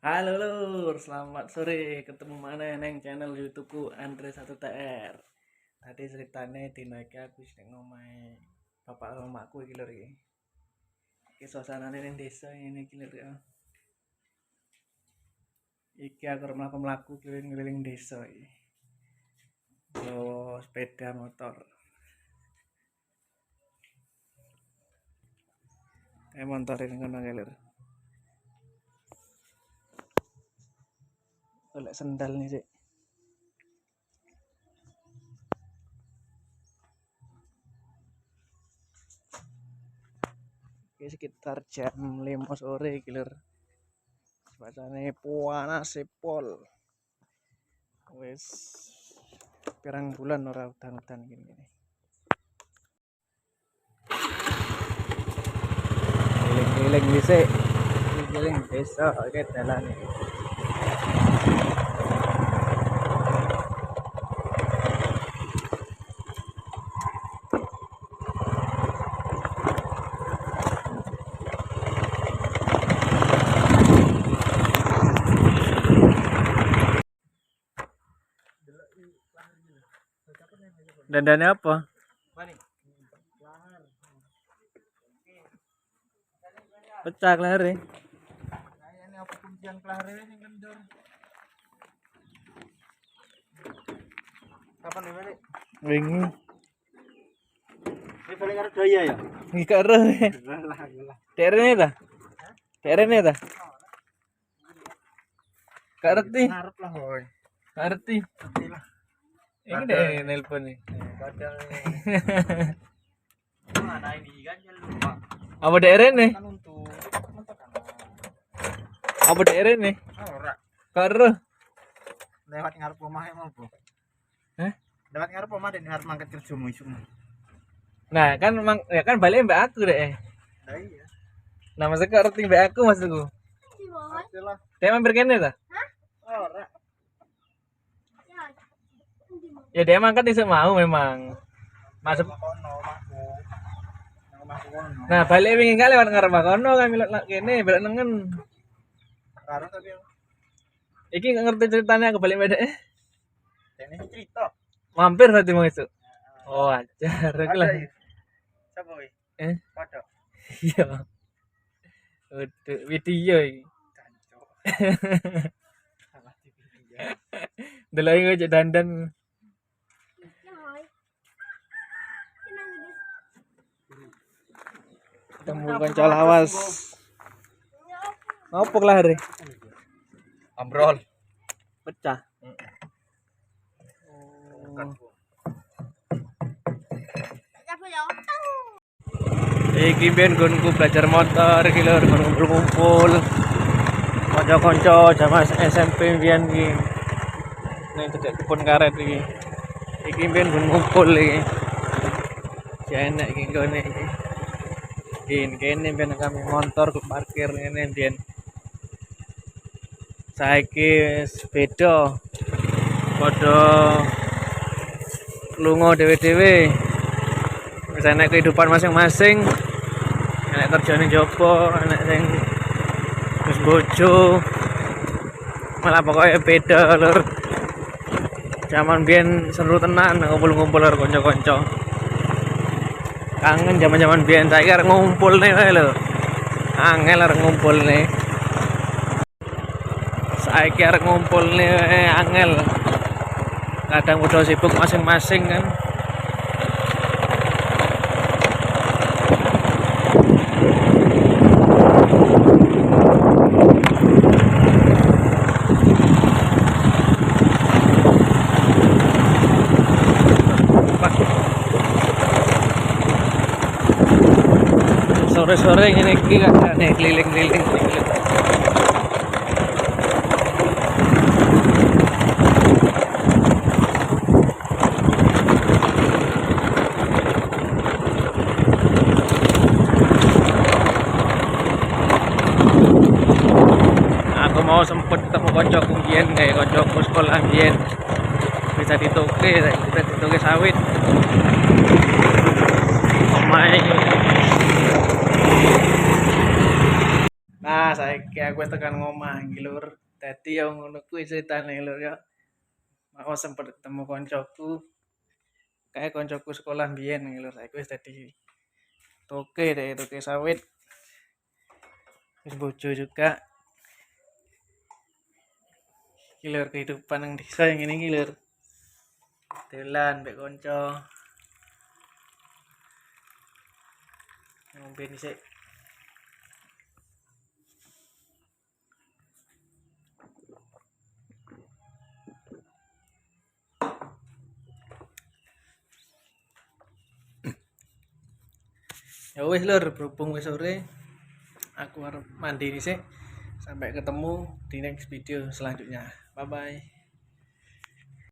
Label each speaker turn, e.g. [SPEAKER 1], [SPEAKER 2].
[SPEAKER 1] Halo lur, selamat sore. Ketemu mana neng channel YouTubeku Andre 1TR. Tadi ceritanya dino iki aku wis ning omahe bapak karo makku iki lur iki. Iki suasanane ning desa ngene iki lur ya. Iki aku arep mlaku-mlaku keliling-keliling desa iki. Go sepeda motor. Motor ini ngono kae lur. Golek sendal nih sih. Oke, sekitar jam 5 sore iki lur. Cuacane panas pol. Wis pirang bulan ora udan-udan gini-gini. Keliling-keliling dhisik. Keliling desa iki dalan iki. Dandane apa? Pecah kelahare.
[SPEAKER 2] Kayaknya apa kuncian kelahare sing kendor. Kapan nih balik?
[SPEAKER 1] Wingi.
[SPEAKER 2] Ini balik karo daya ya?
[SPEAKER 1] Iki gak ero.
[SPEAKER 2] Lah, lah.
[SPEAKER 1] Derene ta? Derene ta? Gak ngerti.
[SPEAKER 2] Ngarep lah, boy.
[SPEAKER 1] Gak ngerti.
[SPEAKER 2] Ngerti lah.
[SPEAKER 1] Ini deh nelpon nih.
[SPEAKER 2] Kadang mana ini kan jangan lupa.
[SPEAKER 1] Apa derene?
[SPEAKER 2] Kan untuk mentok kan.
[SPEAKER 1] Apa derene?
[SPEAKER 2] Ora.
[SPEAKER 1] Gak ero.
[SPEAKER 2] Lewat ngarep omah emang apa?
[SPEAKER 1] Hah?
[SPEAKER 2] Lewat ngarep omah dan ngarep mangkat kerja mu isuk.
[SPEAKER 1] Nah, kan mang, ya kan balik mbak aku deh.
[SPEAKER 2] Lah iya.
[SPEAKER 1] Nah, maksudku ngerti mbak aku maksudku.
[SPEAKER 2] Ngerti lah.
[SPEAKER 1] Dia mampir kene ta?
[SPEAKER 2] Ora.
[SPEAKER 1] Ya dia mangkat isuk mau memang. Masuk.
[SPEAKER 2] Kono omahku. Nang omahku kono.
[SPEAKER 1] Nah, balik wingi gak lewat ngarep kono kan melok nak kene, belok nengen.
[SPEAKER 2] Karo tapi
[SPEAKER 1] Iki gak ngerti ceritanya aku balik bedek.
[SPEAKER 2] dene cerita.
[SPEAKER 1] Mampir berarti mau isuk. Oh, ajar aku lah.
[SPEAKER 2] Siapa kuwi?
[SPEAKER 1] Eh?
[SPEAKER 2] Padha.
[SPEAKER 1] Iya. Udah video iki.
[SPEAKER 2] Jancuk. Salah di video.
[SPEAKER 1] Delok iki cek dandan. Ketemu kanca lawas. Ngopo kelahare?
[SPEAKER 2] Ambrol.
[SPEAKER 1] Pecah. Oh. Iki ben nggonku belajar motor iki lho, nggon ngumpul-ngumpul. Kanca-kanca jaman SMP mbiyen iki. Ning cedhek kebun karet iki. Iki ben nggon ngumpul iki. Enak iki nggone iki. Iki kene ben kami motor ke parkir ngene mbiyen. Saiki wis beda. Padha lunga dhewe-dhewe. Wis enek kehidupan masing-masing. Enek kerjane njaba, enek sing wis bojo. Malah pokoknya beda lur. Zaman biyen seru tenan ngumpul-ngumpul karo kanca-kanca. Kangen zaman-zaman biyen, saiki arep ngumpulne wae lho. Angel arep ngumpulne. Saiki arep ngumpulne wae angel. Kadang udah sibuk masing-masing kan. Sore-sore ngene iki kadane keliling-keliling iki. Aku mau sempet ketemu koncoku mbiyen, kayak koncoku sekolah mbiyen. Bisa ditoke, bisa ditoke sawit. Omahe. Nah, saiki aku wis tekan ngomah iki, Lur. Dadi yo ngono kuwi ceritane, Lur, ya. Aku sempet ketemu koncoku. Kayak koncoku sekolah mbiyen iki, Lur. Saiki wis dadi toke deh, toke sawit. Wis bojo juga. Iki, Lur, kehidupan nang desa yang ngene iki, Lur. Dolan mbek kanca. Ngombe dhisik. Ya wis, Lur, berhubung wis sore, aku arep mandi dhisik. Sampai ketemu di next video selanjutnya. Bye bye.